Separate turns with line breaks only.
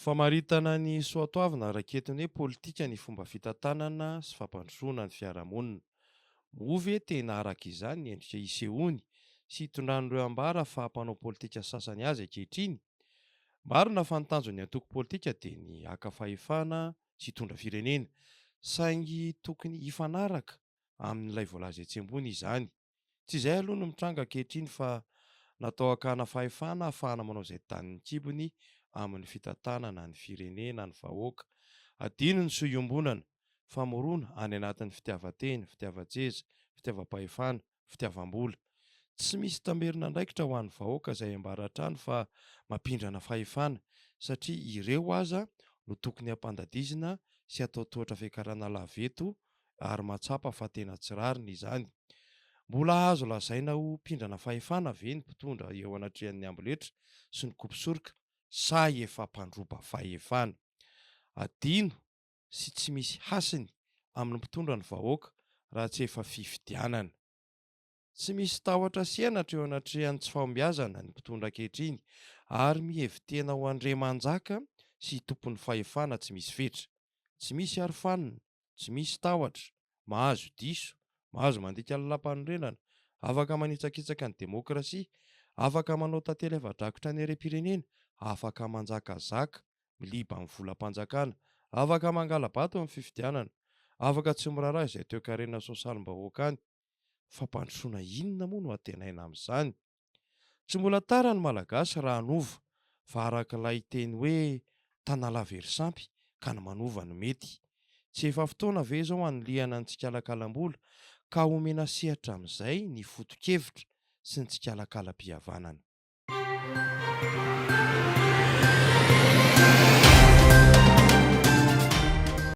Famaritana ny soatoavina raketin'ny hoe politika ny fomba fitantanana sy fampandrosoana ny fiarahamonina. Moa ve tena araka izany ny endrika isehoany sy itondran'ireo ambara fa mpanao politika sasany azy ankehitriny? Marina fa ny tanjon'ny antoko politika dia ny haka fahefana sy hitondra firenena, saingy tokony hifanaraka amin'ilay voalaza etsy ambony izany. Tsy izay aloha no mitranga ankehitriny fa natao hakana fahefana ahafahana manao izay danin'ny kibony amin'ny fitantanana ny firenena, ny vahoaka. Adino ny soa iombonana, famorona any anatin'ny fitiavan-tena, fitiavan-tseza, fitiavam-pahefana, fitiavam-bola. Tsy misy tamberin'andraikitra ho an'ny vahoaka izay ambara hatrany fa mampindrana fahefana satria ireo aza no tokony hampandadizina sy atao tohatra fiakarana lava eto ary mahatsapa fa tena tsy rariny izany. Mbola azo lazaina ho mpindrana fahefana ve ny mpitondra eo anatrehan'ny amboletra sy ny kopisoroka sa efa mpandroba fahefana? Adino sy tsy misy hasiny amin'ny mpitondra ny vahoaka raha tsy efa fifidianana. Tsy misy tahotra sy henatra eo anatrehan'ny tsy fahombiazana ny mpitondra ankehitriny ary mihevi-tena ho andriamanjaka sy tompon'ny fahefana tsy misy fetra. Tsy misy arofanina, tsy misy tahotra, mahazo diso, mahazo mandika lalàmpanorenana, afaka manitsakitsaka ny demokrasia, afaka manao tantely afa-drakotra ny harem-pirenena, afaka manjakazaka, miliba amin'ny volam-panjakana, afaka mangala-bato amin'ny fifidianana, afaka tsy miraharaha izay toekarena sosialim-bahoaka any. Fampandrosoana inona moa no antenaina amin'izany? Tsy mbola tara ny Malagasy raha hanova fa araka ilay teny hoe tanala very sampy ka ny manova no mety. Tsy efa fotoana ve izao hanilihana ny tsikalakalam-bola ka homena sehatra amin'izay ny foto-kevitra sy ny tsikalakalam-pihavanana?